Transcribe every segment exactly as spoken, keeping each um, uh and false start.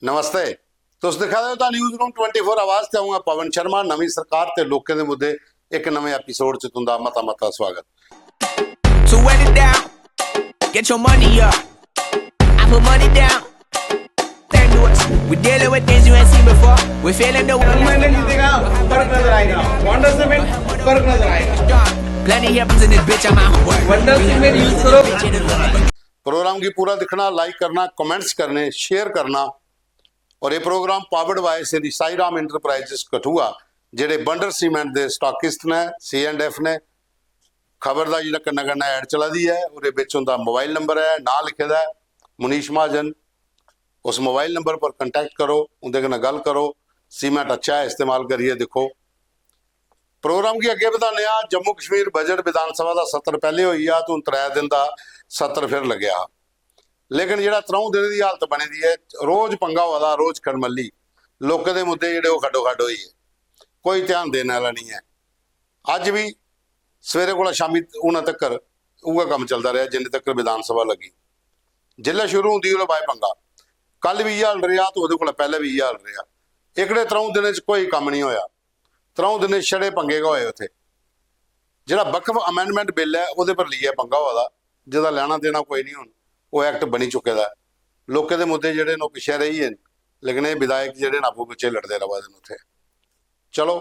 नमस्ते, तुस दिक्खा दे ओ दा न्यूज़ रूम ट्वेंटी फ़ोर आवाज ते अ'ऊं आं पवन शर्मा। नमीं सरकार ते लोकें दे मुद्दे इक नमें एपिसोड च तुं'दा मता मता स्वागत। So when in doubt, get your money up. I put money down. Then do us. We dealing with things you ain't seen before. We feeling the मैंने जीतेगा, फर्क नजर आएगा। वंडर सीमेंट, फर्क नजर आएगा। Plenty happens in this bitch, I'm out. Wonder cement use करो। Programme गी पूरा दिक्खना, लाइक करना, कमेंट्स करने, शेयर करना। और ये program powered by Shri Sai Ram enterprises Kathua, जेह्ड़े बंडर सीमेंट दे स्टॉकिस्ट ने, सी एंड एफ ने। खबर दा जेह्ड़ा कन्नै कन्नै ऐड चला दी ऐ, ओह्दे बिच उं'दा मोबाइल नंबर ऐ, नांऽ लिखे दा ऐ मुनीश महाजन। उस मोबाइल नंबर पर कंटैक्ट करो, उं'दे कन्नै गल्ल करो। सीमेंट अच्छा ऐ, इस्तेमाल करियै दिक्खो। प्रोग्राम गी अग्गें बधाने आं। जम्मू कश्मीर बजट विधानसभा दा सत्र पैह्ले होई गेआ, ते हून त्रै दिन दा सत्र फिर लग्गेआ हा। लेकिन जेह्ड़ा त्र'ऊं दिनें दी हालत बनी दी ऐ, रोज पंगा होआ दा, रोज खड़मल्ली, लोकें दे मुद्दे जेह्ड़े ओह् खड्डो खड्ड होई गे, कोई ध्यान देने आह्ला निं ऐ। अज्ज बी सवेरे कोला शामी हूनै तक्कर उ'ऐ कम्म चलदा रेहा जिन्ने तक्कर विधानसभा लग्गी। जिसलै शुरू होंदी उसलै बाय पंगा। कल बी इ'यै हाल रेहा ते ओह्दे कोला पैह्लें बी इ'यै हाल रेहा। एह्कड़े त्र'ऊं दिनें च कोई कम्म निं होआ। त्र'ऊं दिनें च छड़े पंगे गै होए उत्थै। जेह्ड़ा वक्फ अमेंडमेंट बिल ऐ ओह्दे पर लेइयै पंगा होआ दा, जेह्दा लैना देना कोई निं। हून ओह् एक्ट बनी चुके दा ऐ। लोकें दे मुद्दे जेह्ड़े न ओह् पिच्छें रेही गे न, लेकिन एह् विधायक जेह्ड़े न आपूं बिच्चें लड़दे र'वा दे न उत्थै। चलो,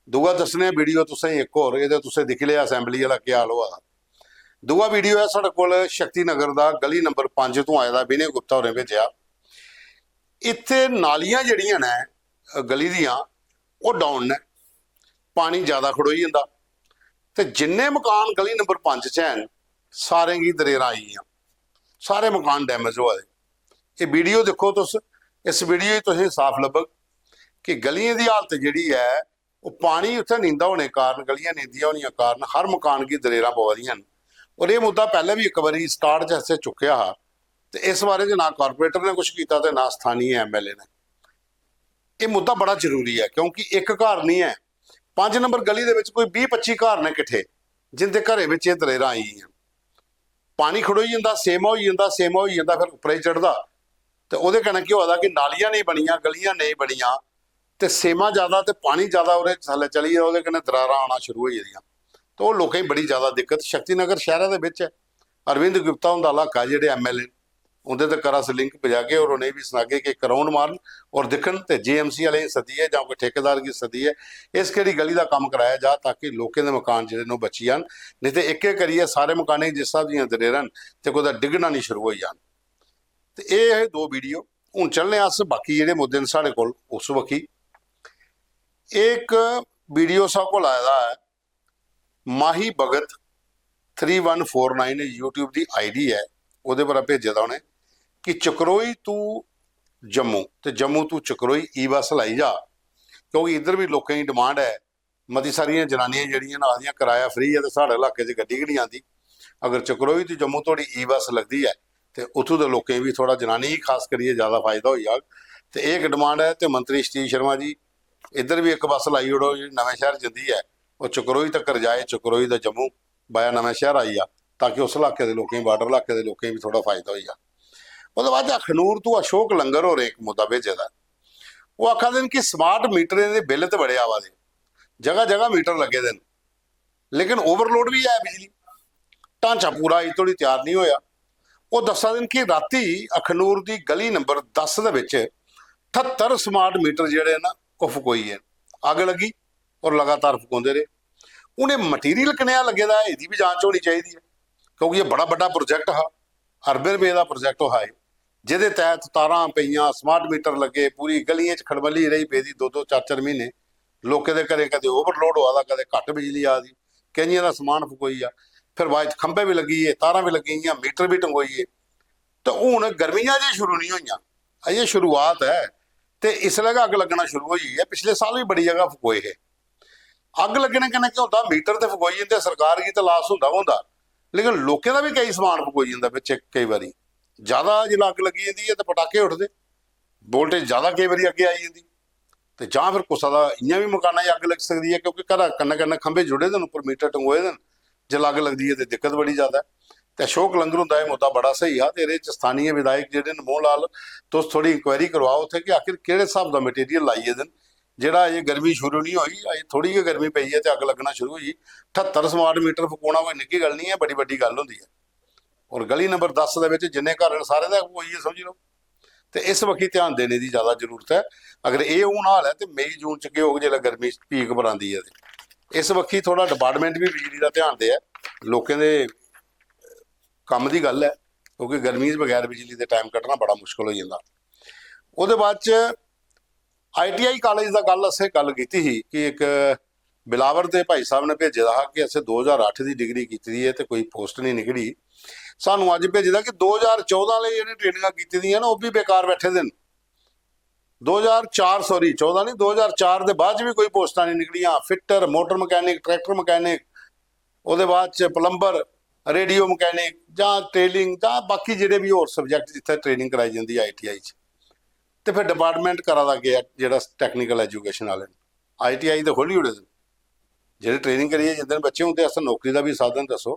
दूआ दस्सने आं वीडियो तुसें इक होर, एह्दे तुसें दिक्खी लेआ असैंबली आह्ला केह् हाल होआ दा। दूआ वीडियो ऐ साढ़े कोल शक्ति नगर दा, गली नंबर पंज तों आए दा, विनय गुप्ता होरें भेजेआ। इत्थै नालियां जेह्ड़ियां न गली दियां, ओह् डाउन न, पानी ज्यादा खड़ोई जंदा। ते जिन्ने मकान गली नंबर पंज च हैन, सारें गी दरेरां आई गेइयां, सारे मकान डैमेज होआ दे। एह् वीडियो दिक्खो तुस, इस वीडियो च तुसेंगी साफ लब्भग कि गलियें दी हालत जेह्ड़ी ऐ, ओह् पानी उत्थै नींदा होने कारण, गलियां नींदियां होनियां कारण हर मकान गी दरेरां पवा दियां न। और एह् मुद्दा पैह्लें बी इक बारी स्टार्ट च असें चुक्केआ हा, ते इस बारे च ना कारपोरेटर ने कुछ कीता ते ना स्थानीय एमएलए ने। एह् मुद्दा बड़ा जरूरी ऐ, क्योंकि इक घर निं ऐ, पंज नंबर गली दे बिच कोई बीह् पच्ची घर न किट्ठे, जिंदे घरें बिच एह् दरेरां आई गेइयां। पानी खड़ोई जंदा, सेमा होई जंदा, सेमा होई जंदा, फिर उप्परै गी चढ़दा। ते ओह्दे कन्नै केह् होआ दा कि नालियां नेईं बनियां, गलियां नेईं बनियां, ते सेमा ज्यादा ते पानी ज्यादा ओह्दे थल्लै चली गेआ, ओह्दे कन्नै दरारां आना शुरू होई गेदियां। ते ओह् लोकें गी बड़ी ज्यादा दिक्कत। शक्ति नगर शैह्रा दे बिच ऐ, अरविंद गुप्ता हुंदा इलाका, जेह्ड़े एमएलए न, उं'दे तक्कर अस लिंक पजागे और उ'नेंगी बी सनागे कि इक राउंड मारन और दिक्खन, ते जेएमसी आह्लें गी सद्दियै जां कोई ठेकेदार गी सद्दियै इस केह्ड़ी गली दा कम्म कराया जा, ताकि लोकें दे मकान जेह्ड़े न ओह् बची जान। नेईं ते इक इक करियै सारे मकानें गी जिस स्हाब दियां दरेरां न ते कुतै डिग्गना निं शुरू होई जान। ते एह् हे दो वीडियो। हून चलने अस बाकी जेह्ड़े मुद्दे न साढ़े कोल उस बक्खी। एह् इक वीडियो साढ़े कोल आए दा ऐ, Mahi Bhagat three one four nine YouTube दी आईडी ऐ, ओह्दे पर भेजे दा उ'नें कि चक्रोई तू जम्मू ते जम्मू तू चक्रोई ई बस लाई जा, क्योंकि इद्धर बी लोकें दी डिमांड ऐ। मती सारियां जनानियां जेह्ड़ियां न आखदियां कराया फ्री ऐ ते साढ़े इलाके च गड्डी गै निं आंदी। अगर चक्रोई तू जम्मू धोड़ी ई बस लगदी ऐ ते उत्थूं दे लोकें गी बी थोह्ड़ा, जनानियें गी खास करियै ज्यादा फायदा होई जाग। ते एह् इक डिमांड ऐ। ते मंत्री सतीश शर्मा जी, इद्धर बी इक बस लाई ओड़ो जेह्ड़ी नमें शैह्र जंदी ऐ, ओह् चक्रोई तक्कर जाए, चक्रोई दा जम्मू बाया नमें शैह्र आई जा, ताकि उस इलाके दे लोकें गी, बार्डर इलाके दे लोकें गी बी थोह्ड़ा फायदा होई जा। ओह्दे बाद अखनूर तू अशोक लंगर होरें इक मुद्दा भेजे दा ऐ। ओह् आखा दे न कि स्मार्ट मीटरें दे बिल ते बड़े आवा दे, जगह जगह मीटर लग्गे दे न, लेकिन ओवरलोड बी ऐ बिजली, ढांचा पूरा अजें धोड़ी त्यार निं होआ। ओह् दस्सा दे न कि रातीं अखनूर दी गली नंबर दस दे बिच ठत्तर स्मार्ट मीटर जेह्ड़े न ओह् फकोई गे न। अग्ग लग्गी और लगातार फकोंदे रेह्। हून एह् मटीरियल कनेहा लग्गे दा ऐ, एह्दी बी जांच होनी चाहिदी ऐ, क्योंकि एह् बड़ा बड्डा प्रोजेक्ट हा, अरबें रपेऽ दा प्रोजेक्ट हा एह्, जेह्दे तैह्त तारां पेइयां, स्मार्ट मीटर लग्गे, पूरी गलियें च खड़बली रेही पेदी दो दो चार चार म्हीने। लोकें दे घरें कदें ओवरलोड होआ दा, कदें घट्ट बिजली आ दी, केइयें दा समान फकोई गेआ। फिर बाद च खंभे बी लग्गी गे, तारां बी लग्गी गेइयां, मीटर बी टंगोई गे। ते हून गर्मियां अजें शुरू निं होइयां, अजें शुरुआत ऐ, ते इसलै गै अग्ग लग्गना शुरू होई गेई ऐ। पिछले साल बी बड़ी जगह फकोए हे। अग्ग लग्गने कन्नै केह् होंदा, मीटर ते फकोई जंदे, सरकार गी ते लास होंदा गै होंदा, लेकिन लोकें दा बी केई समान फकोई जंदा बिच केई बारी। ज्यादा जिसलै अग्ग लग्गी जंदी ऐ ते पटाके उठदे, वोल्टेज ज्यादा केई बारी अग्गें आई जंदी। ते जां फिर कुसै दा इ'यां बी मकाना च अग्ग लग्गी सकदी ऐ, क्योंकि घरा कन्नै कन्नै खंभे जुड़े दे न, उप्पर मीटर टंगोए दे न। जिसलै अग्ग लगदी ऐ ते दिक्कत बड़ी ज्यादा ऐ। ते अशोक लंगर हुंदा एह् मुद्दा बड़ा स्हेई हा। ते एह्दे च स्थानीय विधायक जेह्ड़े न, मोहन लाल, तुस थोह्ड़ी इंक्वायरी करवाओ उत्थै कि आखिर केह्ड़े स्हाब दा मटीरियल लाइयै दे न, जेह्ड़ा अजें गर्मी शुरू निं होई, अजें थोह्ड़ी गै गर्मी पेई ऐ ते अग्ग लग्गना शुरू होई। ठत्तर स्मार्ट मीटर फकोना कोई निक्की गल्ल निं ऐ, बड़ी बड्डी गल्ल होंदी ऐ। और गली नंबर दस दे बिच जिन्ने घर न, सारे दा कोई इ'यै समझी लैओ। ते इस बक्खी ध्यान देने दी ज्यादा जरूरत ऐ। अगर एह् हून हाल ऐ ते मई जून च केह् होग, जिसलै गर्मी पीक पर आंदी ऐ? ते इस बक्खी थोह्ड़ा डिपार्टमेंट बी बिजली दा ध्यान देऐ, लोकें दे कम्म दी गल्ल ऐ, क्योंकि गर्मियें च बगैर बिजली दे टाइम कड्ढना बड़ा मुश्कल होई जंदा। ओह्दे बाद च आईटीआई कालेज दा गल्ल असें गल्ल कीती ही कि इक बिलावर दे भाई साहब ने भेजे दा हा कि असें दो ज्हार अट्ठ दी डिग्री कीती दी ऐ ते कोई पोस्ट नहीं निकली। सानू अज्ज भेजे दा कि दो ज्हार चौदां आह्ले जेह्ड़े ट्रेनिंगां कीती दियां न, ओह् बी बेकार बैठे दे न। दो ज्हार चार, सॉरी, चौदां नहीं, दो ज्हार चार दे बाद च बी कोई पोस्टां नहीं निकलियां। Fitter, motor mechanic, tractor mechanic, ओह्दे बाद च प्लम्बर, रेडियो मकैनिक, जां टेलरिंग, जां बाकी जेह्ड़े बी होर सब्जैक्ट जित्थै ट्रेनिंग कराई जंदी आई टी आई च, ते फिर डिपार्टमेंट करा दा गेआ जेह्ड़ा टैक्नीकल एजुकेशन आह्ले न। आई टी आई ते खोह्ल्ली ओड़े दे न। जेह्ड़े ट्रेनिंग करियै जंदे न बच्चे, उं'दे आस्तै नौकरी दा बी साधन दस्सो।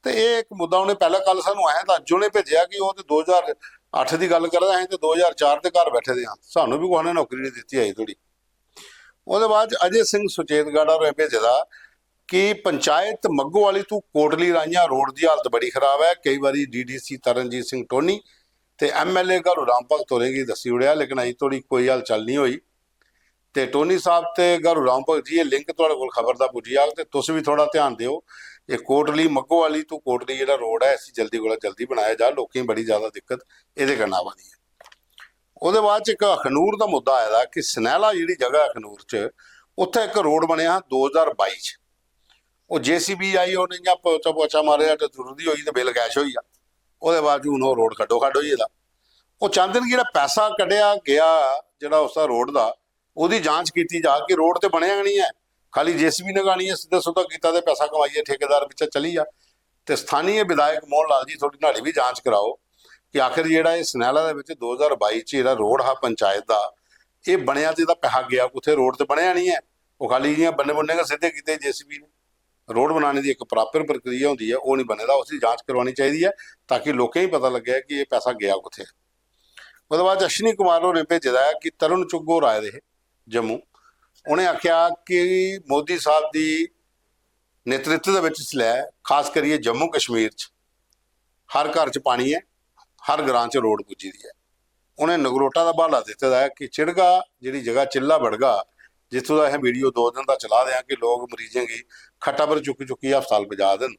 ते एह् इक मुद्दा उ'नें पैह्लें, कल सानूं आया, ते अज्ज उ'नें भेजेआ कि ओह् ते दो ज्हार अट्ठ दी गल्ल करा दे, असें ते दो ज्हार चार दे घर बैठे दे आं, सानूं बी कुसै ने नौकरी निं दित्ती अजें धोड़ी। ओह्दे बाद च अजय सिंह सुचेतगढ़ होरें भेजे दा कि पंचायत मग्गो आह्ली तू कोटली राइयां रोड दी हालत बड़ी खराब ऐ। केई बारी डीडीसी तरनजीत सिंह टोनी ते एमएलए घारू राम भगत होरें गी दस्सी ओड़ेआ, लेकिन अजें धोड़ी कोई हलचल निं होई। ते टोनी साहब ते घारू राम भगत जी, एह् लिंक थुआढ़े कोल खबरदार पुज्जी जाग ते तुस बी थोह्ड़ा ध्यान देओ। एह् कोटली मग्गो आह्ली तू कोटली जेह्ड़ा रोड ऐ, इसी जल्दी कोला जल्दी बनाया जा। लोकें गी बड़ी ज्यादा दिक्कत एह्दे कन्नै आवा दी ऐ। ओह्दे बाद च इक अखनूर दा मुद्दा आए दा कि सनैला जेह्ड़ी जगह ऐ अखनूर च, उत्थै इक रोड बनेआ हा दो ज्हार बाई च। ओह् जेसीबी आई, उ'नें इ'यां पोचा पोचा मारेआ ते त्रुटदी होई ते बिल कैश होई गेआ। ओह्दे बाद च हून ओह् रोड खड्डो खड्ड होई गेदा। ओह् चांह्दे न कि जेह्ड़ा पैसा कड्ढेआ गेआ जेह्ड़ा उसदा रोड दा, ओह्दी जांच कीती जा कि रोड ते बनेआ गै निं ऐ, खाली जेसीबी ने गै आनियै सिद्धा सुद्धा कीता ते पैसा कमाइयै ठेकेदार बिच्चा चली गेआ। ते स्थानीय विधायक मोहन लाल जी, थोह्ड़ी न्हाड़ी बी जांच कराओ कि आखिर जेह्ड़ा एह् सनैला दे बिच दो ज्हार बाई च जेह्ड़ा रोड हा पंचायत दा, एह् बनेआ ते एह्दा पैसा गेआ कुत्थै? रोड ते बनेआ निं ऐ, ओह् खाली इ'यां बन्ने बुन्ने गै सिद्धे कीते जेसीबी ने। रोड बनाने दी इक प्रापर प्रक्रिया होंदी ऐ, ओह् निं बने दा, उसी जांच करवानी चाहिदी ऐ, ताकि लोकें गी पता लग्गै कि एह् पैसा गेआ कुत्थै। ओह्दे बाद अश्विनी कुमार होरें भेजे दा ऐ कि तरुण चुग्ग होर आए दे हे जम्मू, उ'नें आखेआ कि मोदी साहब दी नेतृत्व दे बिच इसलै खास करियै जम्मू कश्मीर च हर घर च पानी ऐ, हर ग्रां च रोड पुज्जी दी ऐ। उ'नें नगरोटा दा ब्हाला दित्ते दा ऐ कि चिड़गा, जेह्ड़ी जगह चिल्ला बड़गा, जित्थूं दा असें वीडियो दो दिन दा चला दे आं कि लोक मरीजें गी खट्टा पर चुक्की चुक्की अस्पताल पजा दे न,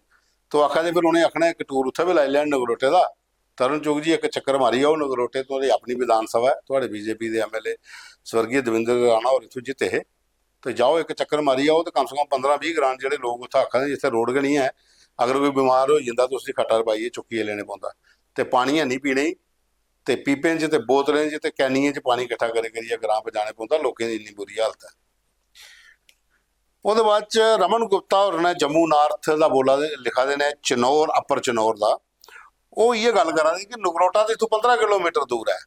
तो आखा दे, फिर उ'नें आखना इक टूर उत्थै बी लाई लैन नगरोटे दा। तरुण चुग्ग जी, इक चक्कर मारी आओ नगरोटे, तुं'दी अपनी विधान सभा ऐ, थुआढ़े बीजेपी दे एमएलए स्वर्गीय दविंदर राणा होर इत्थूं जित्ते हे, ते जाओ इक चक्कर मारी आओ, ते कम से कम पंदरां बीह् ग्रां जेह्ड़े लोक उत्थै आखा दे जित्थै रोड गै निं ऐ, अगर कोई बमार होई जंदा ते उसी खट्टा पर पाइयै चुक्कियै लेने पौंदा, ते पानी है निं पीने गी, ते पीपें च ते बोतलें च ते कैनियें च पानी किट्ठा करी करियै ग्रां पजाने पौंदा, लोकें दी इन्नी बुरी हालत ऐ। ओह्दे बाद च रमन गुप्ता होर ने जम्मू नार्थ दा बोला दे, लिखा दे ने चनौर, अप्पर चनौर दा। ओह् इ'यै गल्ल करा दे कि नगरोटा ते इत्थूं पंदरां किलोमीटर दूर ऐ,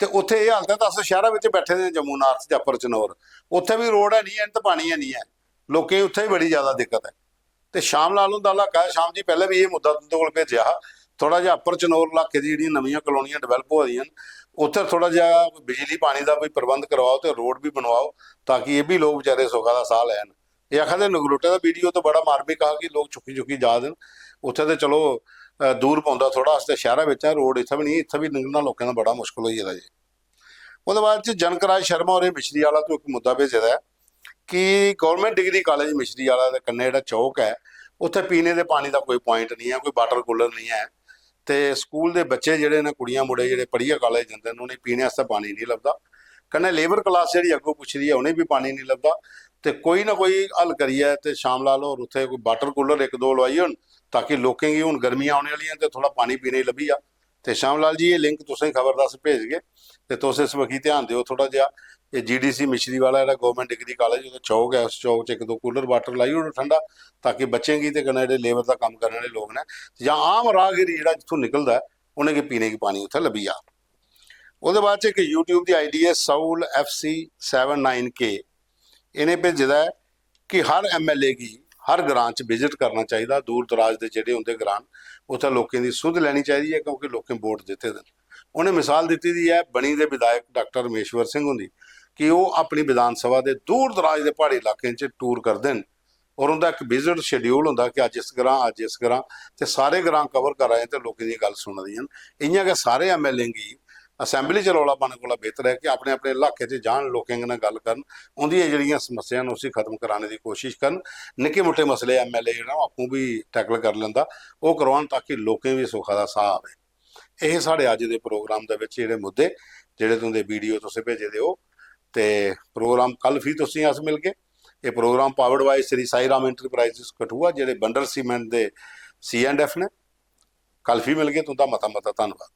ते उत्थै एह् हालत ऐ, ते अस शैह्रा बिच बैठे दे आं जम्मू नार्थ च अप्पर चनौर, उत्थै बी रोड है निं ऐ ते पानी है निं ऐ, लोकें गी उत्थै बी बड़ी ज्यादा दिक्कत ऐ। ते श्याम लाल हुंदा इलाका ऐ, श्याम जी, पैह्लें बी एह् मुद्दा तुं'दे कोल भेजेआ हा, थोह्ड़ा जेहा अप्पर चनौर इलाके दी जेह्ड़ियां नमियां कलोनियां डिवैलप होआ दियां न, उत्थै थोह्ड़ा जेहा बिजली पानी दा कोई प्रबंध करवाओ ते रोड बी बनवाओ, ताकि एह् बी लोक बेचारे सुखा दा साह् लैन। एह् आखा दे नगरोटे दा वीडियो ते बड़ा मार्मिक हा कि लोक चुक्की चुक्की जा दे न। उत्थै ते चलो, अ, दूर पौंदा थोह्ड़ा, अस ते शैह्रा बिच आं, रोड इत्थै बी निं, इत्थै बी निकलना लोकें दा बड़ा मुश्कल होई गेदा जी। ओह्दे बाद च जनक राज शर्मा होरें मिश्री आह्ला तों इक मुद्दा भेजे दा ऐ कि गौरमेंट डिग्री कालेज मिश्री आह्ला दे कन्नै जेह्ड़ा चौक ऐ, उत्थै पीने दे पानी दा कोई प्वाइंट निं ऐ, कोई वाटर कूलर निं ऐ, ते स्कूल दे बच्चे जेह्ड़े न, कुड़ियां मुड़े जेह्ड़े पढ़ियै कालेज जंदे न, उ'नेंगी पीने आस्तै पानी निं लभदा। कन्नै लेबर क्लास जेह्ड़ी अग्गों पुच्छी दी ऐ, उ'नेंगी बी पानी निं लभदा। ते कोई ना कोई हल करियै ते श्याम लाल होर उत्थै कोई वाटर कूलर इक दो लोआई होन, ताकि लोकें गी हून गर्मियां औने आह्लियां ते थोह्ड़ा पानी पीने गी लब्भी जा। ते श्याम लाल जी, एह् लिंक तुसेंगी खबरदार अस भेजगे, ते तुस इस बक्खी ध्यान देओ थोह्ड़ा जेहा। एह् जीडीसी मिश्री वाला जेह्ड़ा गौरमेंट डिग्री कालेज, ओह्दा चौक ऐ, उस चौक च इक दो कूलर वाटर लाई ओड़ो ठंडा, ताकि बच्चें गी ते कन्नै जेह्ड़े लेबर दा कम्म करने आह्ले लोक न, जां आम राहगीर जेह्ड़ा जित्थूं निकलदा ऐ, उ'नेंगी पीने गी पानी उत्थै लब्भी जा। ओह्दे बाद च इक यूट्यूब दी आईडी ऐ, Saul F C seven nine के, इ'नें भेजे दा ऐ कि हर एमएलए गी हर ग्रां च विजिट करना चाहिदा। दूर दराज दे जेह्ड़े उं'दे ग्रां न, उत्थै लोकें दी सुध लैनी चाहिदी ऐ, क्योंकि लोकें वोट दित्ते दे न। उ'नें मिसाल दित्ती दी ऐ बनी दे विधायक डाक्टर रमेश्वर सिंह हुंदी कि ओह् अपनी विधान सभा दे दूर दराज दे प्हाड़ी इलाकें च टूर करदे न और उं'दा इक विजिट शेड्यूल होंदा कि अज्ज इस ग्रां, अज्ज इस ग्रां, ते सारे ग्रां कवर करा दे ते लोकें दी गल्ल सुना दियां न। इ'यां गै सारे एमएलए गी असेंबली च रौला पाने कोला बेहतर ऐ कि अपने अपने इलाके च जान, लोकें कन्नै गल्ल करन, उं'दियां जेह्ड़ियां समस्यां न उसी खत्म कराने दी कोशिश करन। निक्के मुट्टे मसले एमएलए जेह्ड़ा ओह् आपूं बी टैकल करी लैंदा, ओह् करवान, ताकि लोकें बी सुखा दा साह् आवे। एह् साढ़े अज्ज दे प्रोग्राम दे बिच जेह्ड़े मुद्दे, जेह्ड़े तुं'दे वीडियो तुसें भेजे दे ओ। ते प्रोग्राम कल फ्ही तुसें अस मिलगे। एह् programme powered by Shri Sai Ram enterprises Kathua, जेह्ड़े बंडल सीमेंट दे सी एंड एफ ने। कल फ्ही मिलगे। तुं'दा मता मता धन्नवाद।